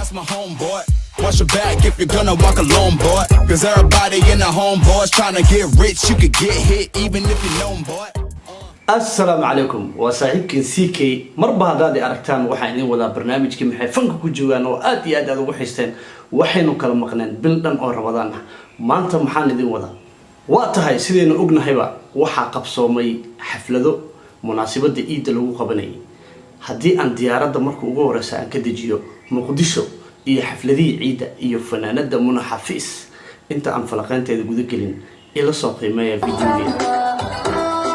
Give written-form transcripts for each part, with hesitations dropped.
That's my homeboy. Watch your back if you're gonna walk alone, boy. 'Cause everybody in the homeboys trying to get rich. You could get hit even if you know 'em, boy. Assalaamu calaykum, waa saaxiibkiin CK. Marba haddaad i aragtaan, waxaan idin wadaa barnaamijkii "Maxay Fanka ku Joogaan" oo aad iyo aad aad ugu xiisteen. Waxaynu kala maqneen bil dhan oo Rabadaan ah. Maanta maxaan idin wadaa? Waa tahay, sidaynu ognahayba, waxaa qabsoomay xaflado munaasabadda iidda lagu qabanayay. Haddii aan diyaaradda marka ugu horeysa aan ka dejiyo Muqdisho iyo xafladihii ciidda iyo fanaanada Muna Xafiis, inta aan falaqeynteeda guda gelin, ila soo qiimeeya videogeeda.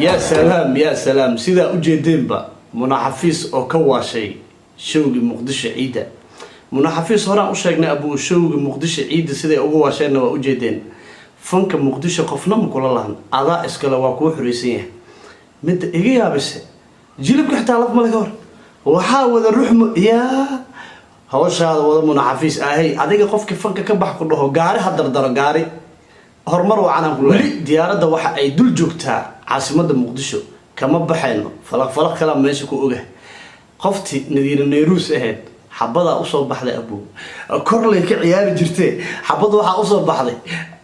Ya salaam, ya salaam! Sidaa ujeedeenba, Munaxafiis oo ka waashay showgii Muqdisho ciidda. Munaxafiis horaan u sheegnay abuu, showgii Muqdisho ciidda siday uga waasheenna waa ujeedeen. Fanka Muqdisho qofna ma kula lahan, adaa iskale, waa kuu xoreysan yahay. Midda iga yaabise, jilibka xitaa laf male ka hor waxaa wada ruxmo. Yaa hawshaada wada, Munaxafiis ahay, adiga qofkii fanka ka bax ku dhaho, gaari ha dardaro, gaari. Horumar wacanaan ku. Weli diyaaradda waxa ay dul joogtaa caasimadda Muqdisho, kama baxayno. Falaq falaq kalaa meesha ku oga. Qofti Nadiira Nayruus ahayd xabadaa usoo baxday abow, korlay ka ciyaari jirtee, xabadda waxaa usoo baxday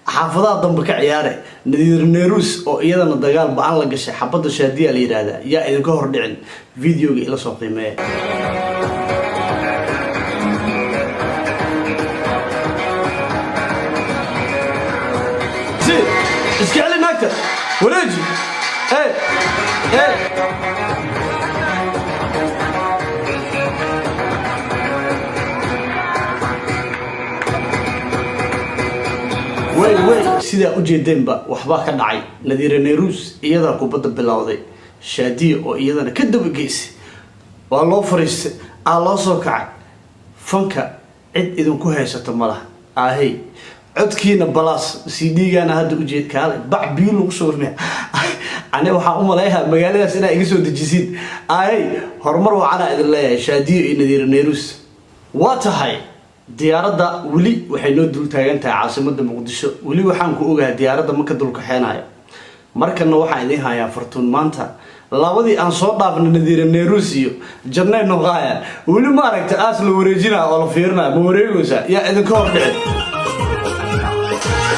xaafadaha dambe ka ciyaare. Nadiira Nayruus oo iyadana dagaal ba-an la gashay xabadda Shaadiyaa la yidhaahdaa. Yaa idinka hor dhicin, videoga ila soo qiimeeya. Si iska celi naagta, wareeji. Ee ee wey wey, sidaa ujeedeenba, waxbaa ka dhacay. Nadiira Nayruus iyadaa kubadda bilowday, Shaadiya oo iyadana ka dabageysay, waa loo fariistay, aa loo soo kacay. Fanka cid idinku haysato ma laha. Ahey, codkiina balaas CD-gaana hadda ujeed. Kaale, bac biyo lagu soo warmiya. Ani waxaan u malayhaa magaaladaas inaa iga soo dejisiin. Ahey, horumar wacanaa idin leeyahay, Shaadiyo iyo Nadiira Nayruus. Waa tahay, diyaaradda weli waxay noo dul taagan tahay caasimadda Muqdisho. Weli waxaan ku ogahay diyaaradda ma ka dulkaxeenayo. Markana waxaan idiin hayaa Fartuun. Maanta labadii aan soo dhaafna, Nadiira Nayruus iyo Jannay noqaaya, weli ma aragta aas la wareejinaya oo la fiirinaya. Ma wareegaysaa? Yaa idinka hor dhicin.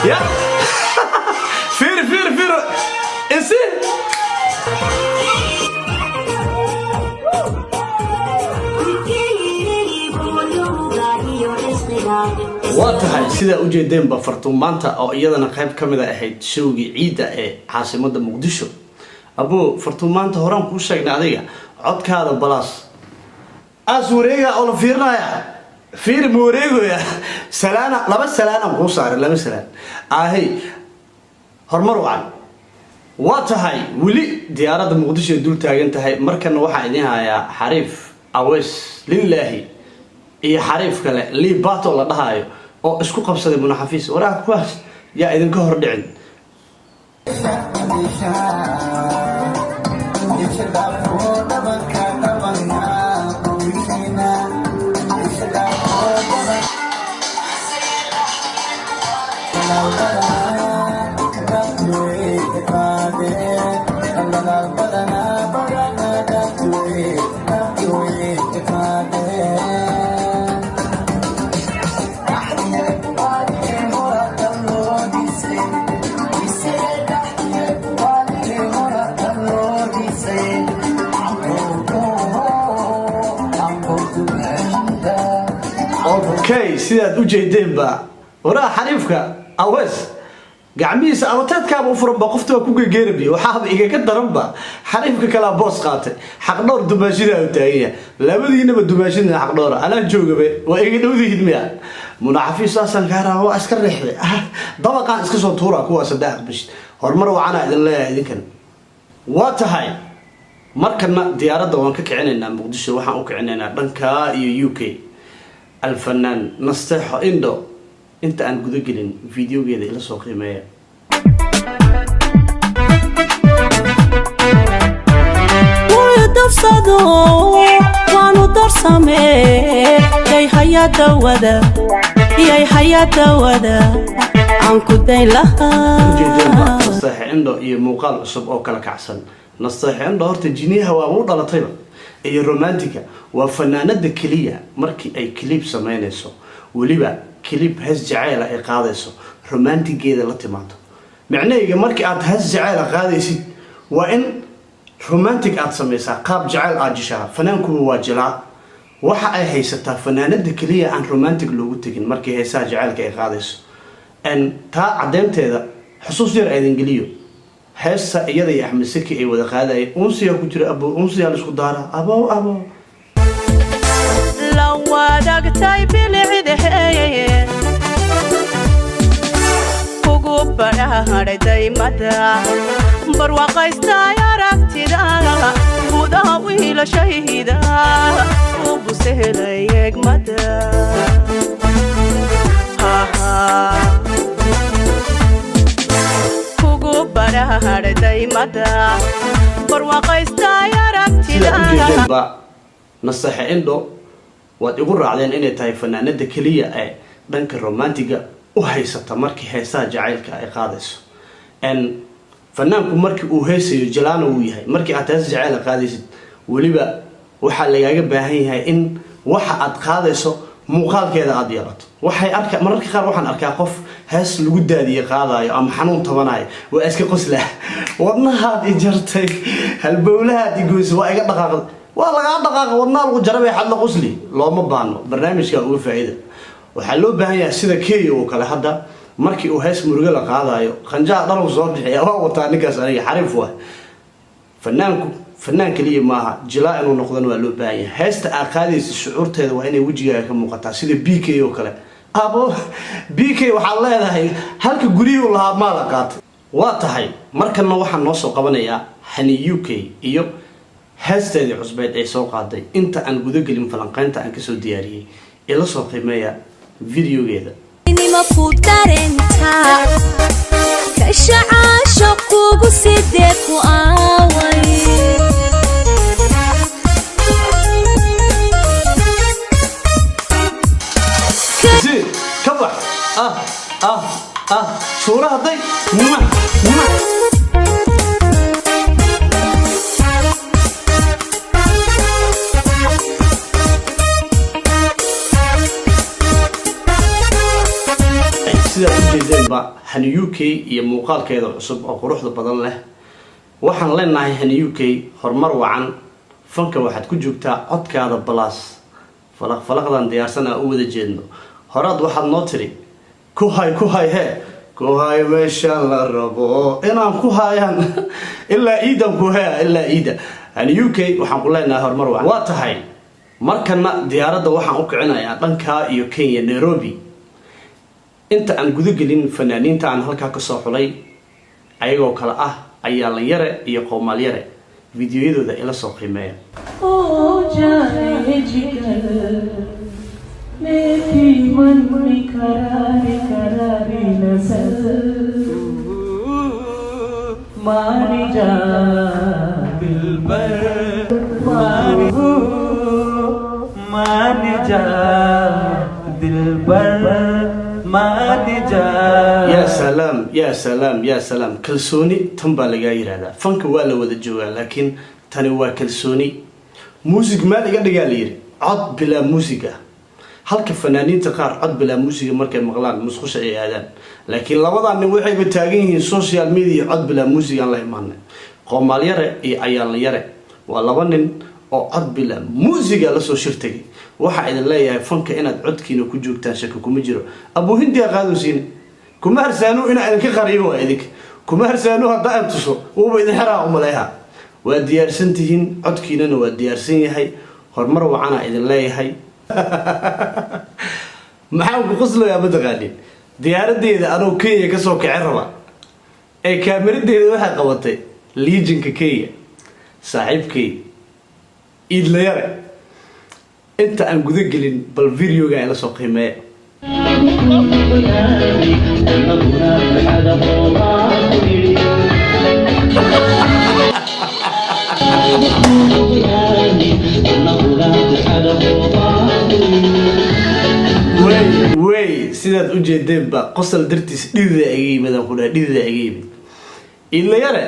Ya fiiri, fiiri, fiiri, isi. Waa tahay, sidaa ujeedeenba, Fartuun maanta oo iyadana qayb ka mid a ahayd showgii ciidda ee caasimadda Muqdisho. Abuu Fartuun, maanta horaan kuu sheegnay, adiga codkaada balaas aas wareega oo la fiirinaya. Fiiri, ma wareegoya? Salaana, laba salaanaan kuu saaray, laba salaan. Ahey, horumar wacan. Waa tahay, weli diyaaradda Muqdisho ay dul taagan tahay. Markana waxaa idiin hayaa xariif Aweys Lilaahi iyo xariif kale Libato la dhahaayo oo isku qabsaday Munaxafiis. Waraha kuwaas yaa idinka hor dhicin. Okay, sidaad u jeedeenba, waraha xariifka Aweys gacmihiisa abateedkaaba u furan ba, qofta waa ku gegeerabiy. Waxaaba igaga daranba, xariifka kalaa boos qaatay. Xaqdhowr dumaashidaa u taagan yahay. Labadiinaba dumaashidina xaqdhowra anaa joogabe, waa iga dhowdihiid miya? Munaxafiis, saasaan kaa rabaa. Waa iska riixday, dabaqaan iska soo tuuraa kuwaas haddaa aqbashid. Horumar wacanaa idin leeyahay idinkan. Waa tahay, markana diyaaradda waan ka kicinaynaa Muqdisho, waxaan u kicinaynaa dhankaa iyo UK. Alfanaan Nasteexo Indho. Inta aan guda gelin videogeeda, ila soo qiimeeya. Dafsado waanu darsamee, yay hayadawada, yay hayadawada aan ku dayn Ujeedeenba lahaa. Nasteexe Indho iyo muuqaal cusub oo kala kacsan. Nasteexe Indho horta jiniyaha waaba u dhalatayba iyo romantica. Waa fanaanada keliya markii ay clip sameynayso, weliba clip hees jaceyla ay qaadayso, romantigeeda la timaado. Micnahayga, markii aad hees jaceyla qaadaysid, waa in romantic aad samaysaa, qaab jaceyl aad jishaa. Fanaankuba waa jilaa. Waxa ay haysataa fanaanada keliya aan romantic loogu tegin markii heesaha jaceylka ay qaadayso. Taa caddeynteeda xusuus yar aydan geliyo: heesta iyada iyo Axmed Saki ay wada qaadayeen, unsiyaa ku jira. Abo, unsiyaa la isku daaraa. Abo, abo. La wadaagtay bilicdahe, kugu badhaadhay daymada, barwaaqaystay aragtida, gudaha wiilashayda u busehelay egmada. Kugu badhaadhay daymada, barwaaqaystay aragtida. Sidaad ujeedeenba, Naseexe Indho waad igu raacdeen inay tahay fanaanada keliya ee dhanka romantiga u haysata markii heesaha jacaylka ay qaadayso. Fanaanku markii uu heesayo jalaana wuu yahay. Markii aad heesa jacayla qaadaysid, weliba waxaa lagaaga baahan yahay in waxa aad qaadayso muuqaalkeeda aada yeelato. Waxay arka mararka qaar waxaan arkaa qof hees lagu daadiye qaadayo ama xanuun tabanayo, waa iska qoslaa: "Wadnahaad i jartay, halbowlahaad i goysay, waa iga dhaqaaqday." Waa lagaa dhaqaaqa, wadnaha lagu jarabay, xadla qosli looma baano. Barnaamijka uga faa'iida waxaa loo baahan yahay sida Kenya oo kale. Hadda markii uu hees murugo la qaadayo, qanjaha dharu soo bixiya, waa wataa ninkaas. Aniga xariif waay. Fanaanku fanaan keliya maaha, jilaa inuu noqdana waa loo baahan yahay. Heesta aad qaadaysa shucuurteeda waa inay wejigaaga ka muuqataa, sida BK oo kale. Abo BK, waxaad leedahay halka guryuhu lahaa maa la qaatay. Waa tahay, markanna waxaan noo soo qabanayaa Hani UK iyo heesteedii cusbeed ay soo qaaday. Inta aan gudagelin falanqeynta aan kasoo diyaariyey, ila soo qiimeeya videogeeda. Nima ku darentaa kashacaasho kugu sidee ku aaway? Si ka bax. Ah ah ah, suura hadday. Mwah, mwah. Sidaad ujeedeenba, Hani UK iyo muuqaalkeeda cusub oo quruxda badan leh, waxaan leenahay Hani UK horumar wacan. Fanka waxaad ku joogtaa codkaada balaas falaq falaqdan diyaarsan aan u wada jeedno. Horaad waxaad noo tiri: "Ku hay, ku hay, hee, ku hay meeshaan la rabo inaan ku hayaan ilaa iidan ku hea ilaa iida." Hani UK waxaan ku leenahay horumar wacan. Waa tahay, markana diyaaradda waxaan u kicinayaa dhankaa iyo Kenya, Nairobi. Inta aan guda gelin fanaaniinta aan halkaa kasoo xulay, ayagoo kale ah Ayaalan Yare iyo Qowmaal Yare, fideoyadooda ila soo qiimeeya. हो जाए जिगर मेरी मन में करारी करारी नजर, मान जा दिलबर, मान मान जा दिलबर, मान जा। Yaa salaam, yaa salaam, yaa salaam! Kalsooni tan baa lagaa yidhahdaa. Fanka waa la wada joogaa, laakiin tani waa kalsooni. Muusig meel iga dhigaa la yidhi, cod bilaa muusig ah. Halka fanaaniinta qaar cod bilaa muusiga markay maqlaan musqusha ay aadaan, laakiin labadan nin waxayba taagan yihiin social media cod bilaa muusig aan la imaanay. Qoomaal Yare iyo Ayaalan Yare waa laba nin oo cod bilaa muusiga lasoo shirtagay. Waxaa idin leeyahay, fanka inaad codkiina ku joogtaan shako kuma jiro. Abuu Hindiya qaadosiine kuma harsaanu inaa idinka qariyo, waa idinka kuma harsaanu. Haddaa aan tuso wuuba idin xiraa umaleeha. Waa diyaarsan tihiin, codkiinana waa diyaarsan yahay. Horumar wacanaa idin leeyahay. Maxaan ku qoslayaa mataqaanin? Diyaaradeeda anoo Kenya kasoo kici raba ee kaamiradeeda waxay qabatay liijinka Kenya, saaxiibkay Iidlayare. Inta aan guda gelin, bal videoga ila soo qiimeeya. Qoyaani annaguna ducada hoobaan ku nidhi. Qoyaani annaguna ducada hoobaan ku nidhi. Wey wey, sidaad u jeedeenba, qosol dartiis dhidida iga yimid aan ku dhahay, dhidida iga yimid. Ilayare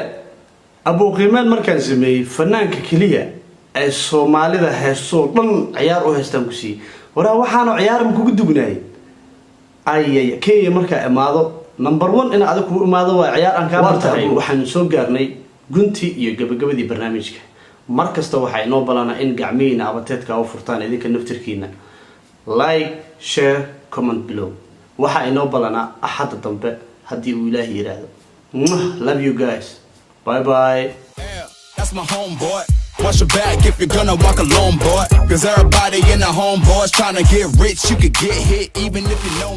abuuqiimeen markaan sameeyey, fanaanka keliya ee Soomaalida heesoo dhan ciyaar u haystaan ku siiyey. Waraa, waxaanu ciyaar ma kugu dugnaayay? Ayay Kenya markaa imaado, number one in adig kugu imaado waa ciyaar aan kaa bartahay. Waxaanu soo gaarnay guntii iyo gabagabadii barnaamijka. Mar kasta waxaa inoo balanaa in gacmihiina abateedka u furtaan idinka naftirkiina. Like, share, comment below. Waxaa inoo balanaa Axadda dambe haddii uu Ilaahi yidhaahdo. Mwah, love you guys, bye bye. Yeah, that's my homeboy. Watch your back if you're gonna walk alone, boy. 'Cause everybody in the homeboys trying to get rich. You could get hit even if you know.